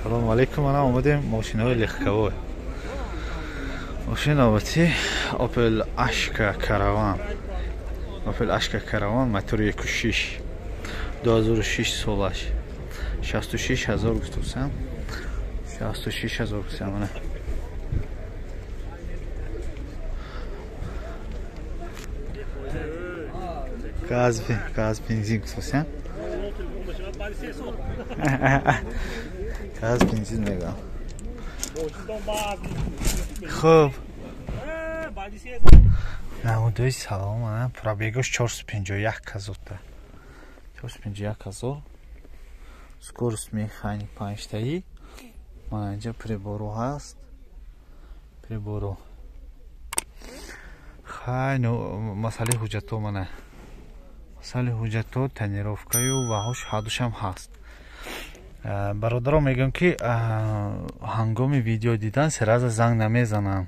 Салому алейкум, мана омадем мошинаҳои легковой. Мошини навбатӣ Opel Ashka Caravan. Opel Ashka Caravan мотори 1.6, 2006 солаш. 66000 гуфтусам. 66000 гуфтусам мана. Газ бензин гуфтусам. Газ бензин мегӯям. Хуб. Намудои салом, ана пробегаш 451 ҳазорта. 451 ҳазор. Скорость механик 5таи. Мана инҷа приборо ҳаст. Приборо. Хай, масъалаи ҳуҷҷатҳо мана. Масъалаи ҳуҷҷатҳо, тонировкаю ва ҳош ҳадушам ҳаст. Бародаро мегӯям ки ҳангоми видео дидан сразу занг намезананд,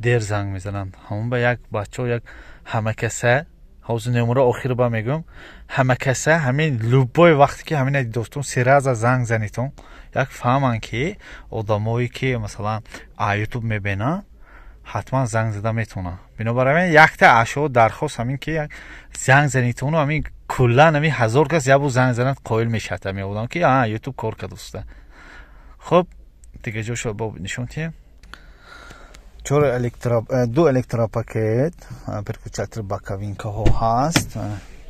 дер занг мезананд. Ҳамон ба як бачао як ҳамакаса, ҳозир номеро охир ба мегӯям, ҳамакаса ҳамин любой вақте ки ҳамина дидостон сразу занг занитон, як фаҳманд ки одамое ки масалан ютуб мебинанд ҳатман занг зада метавонанд. Бинобар ҳамин якта ашо дархост ҳамин ки як занг занитону ҳамин куллан ҳамин 1000 кас як бор занг занад қоил мешавад ҳамин одам ки ютуб кор кардааст. Хуб, дига ҷошо бо нишон диҳем. Чор электро, ду электропакет, переключатель боковинкаҳо ҳаст.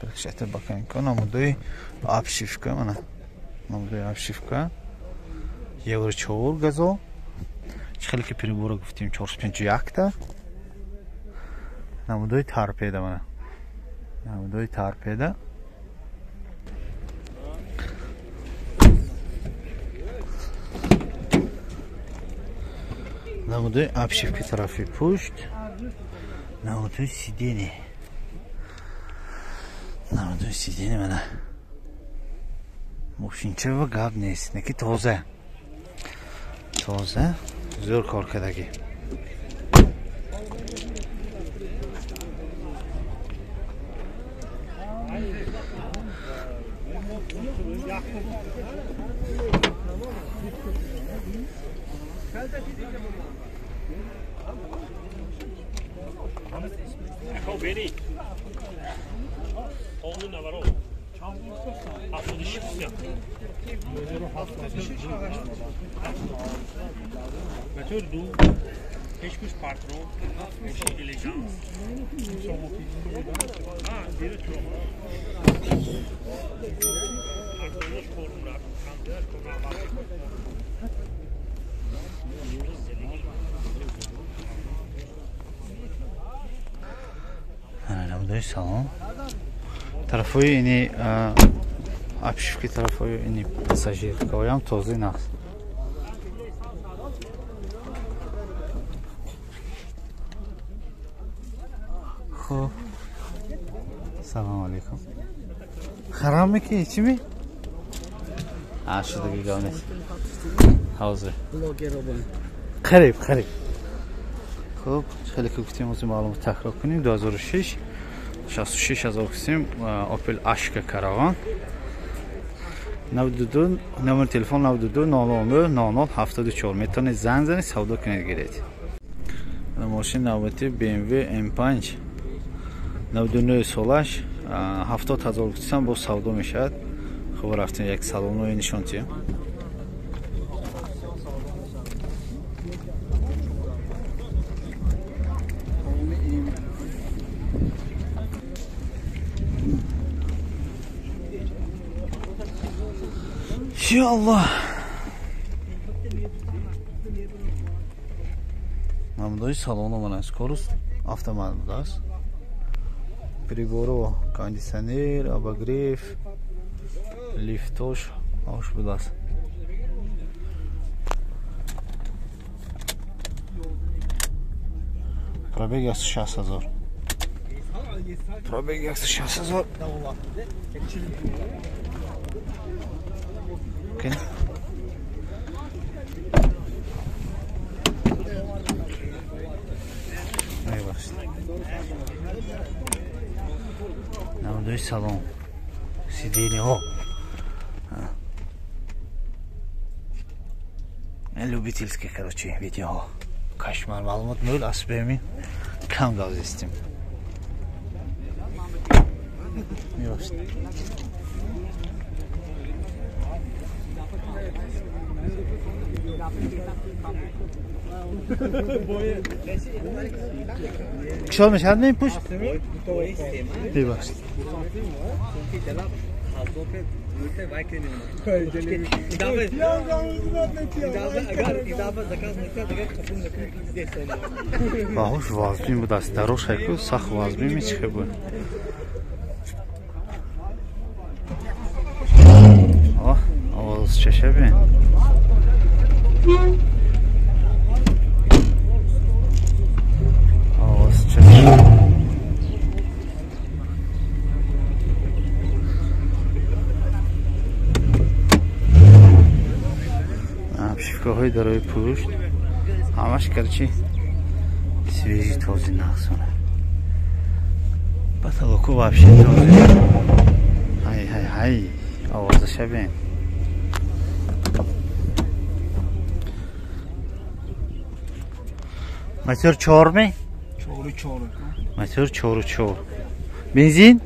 Переключатель боковинка, намудои обшивка, мана намудои обшивка. Евро 4 газо. Чӣ хеле ки прибора гуфтем 451 та. Намудои торпеда мана. Намудои торпеда. Намудои обшивки тарафи пушт, намудои сиденье. Намудои сиденье мана. Мошинча гап нест, неки тоза. Тоза, зӯр кор кардагӣ. Мотор ду, пешкуш партрон, мошин элеганс. Партронош корумрак, кандиаш корумрак. Намудои салон. Тарафҳои ини обшивки тарафҳои ини пассажиркаҳоям тоза наст. Хуб. Салом алейкум. Харам мекунӣ чӣ ми? Шудаги гап нест. Ҳозир. Қариб, қариб. Хуб, хеле ки гуфтем ҳозир маълумот такрор кунем. 2006 66 ҳазор гуфтем Opel Ashka Caravan. 92 номер телефон 92 00 00 74 метавонед занг занед, савдо кунед, гиред. Мошини навбатӣ BMW M5 99 солаш 70 ҳазор гуфтем боз савдо мешавад. Хуб, рафтем як салонои нишон диҳем. Я Аллоҳ. Намудои салоно мана скорость автомат будааст. Приборо, кондиционер, обогрев, лифтош ош будааст. Пробег 160 ҳазор. Пробег 160 ҳазор. Мебахшед. Намудои салон. Сиденьеҳо. Любительский, короче, видео. Кошмар, маълумот нол асбеми кам гавзистим. Кишол мешавад ме пушт? Бебахшед. Баҳош вазбин будааст. Дарош ҳайку сахт вазбин мечихе буд. Овозчаша бин. Обшивкаҳои дарои пушт ҳамаш короче свежий този нақсона. Потолоку вообще този. Ҳай ҳай ҳай овозаша бин. Мотор 4 ми? 4.4. Мотор 4.4. Бензин?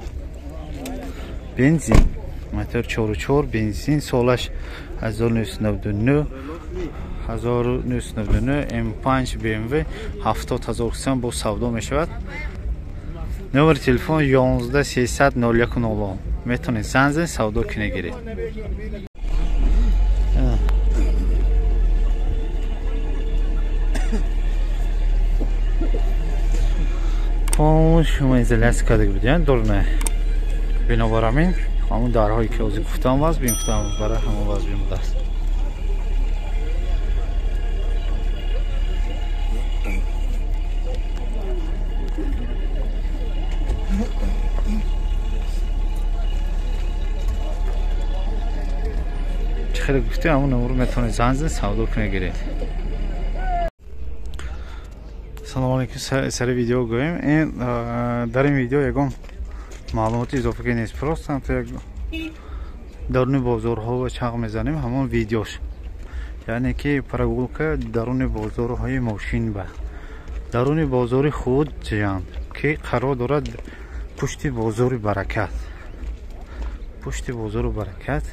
Бензин. Мотор 4.4 бензин солаш 1999 1999 M5 BMW 70000 сом бо савдо мешавад. Номери телефон 11 300 01 00. Метавонед занг занед, савдо кунед гиред. Шумо изоляция карда будем дурне. Бинобар ҳамин ҳамон дарҳое ки ҳозир гуфтам вазбин гуфтам барои ҳамон вазбин будааст. Чӣ хеле гуфтем ҳамон номро метавонед занг занед, савдо кунед гиред. Салом алейкум. Сари видео гӯем. Ин дар ин видео ягон маълумоти изофагӣ нест. Просто ҳамто як даруни бозорҳо чағ мезанем ҳамон видеош. Яъне ки прогулка даруни бозорҳои мошин ба даруни бозори худ ҷиянд ки қарор дорад пушти бозори Баракат. Пушти бозори Баракат.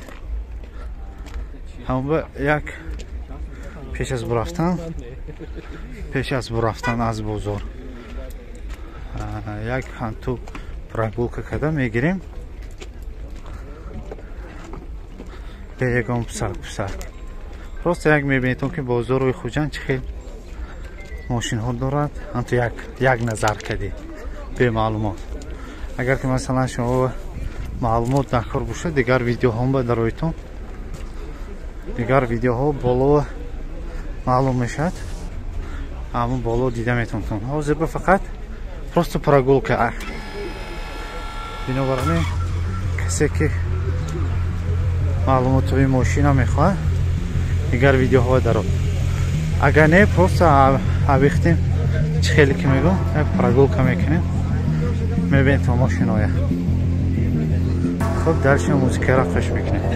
Ҳамон як пеш аз бурафтан аз бозор як ҳанту прогулка карда мегирем. Бе ягон писак. Просто як мебинедтон ки бозорҳои Хуҷанд чӣ хел мошинҳо дорад. Ҳамту як назар кардед бемаълумот. Агар ки масалан шумо маълумот накор бошад, дигар видеоҳо ба дароитон, дигар видеоҳо боло маълум мешавад. Ҳамон боло дида метавонтон. Ҳозир ба фақат просто прогулка. Бинобар ин касе ки маълумоти мошина мехоҳад, дигар видеоҳо даро. Агар не, просто абихтем чӣ хеле ки мегӯм, як прогулка мекунем, мебинем то мошиноя. Хуб, дальше музикаро қош мекунем.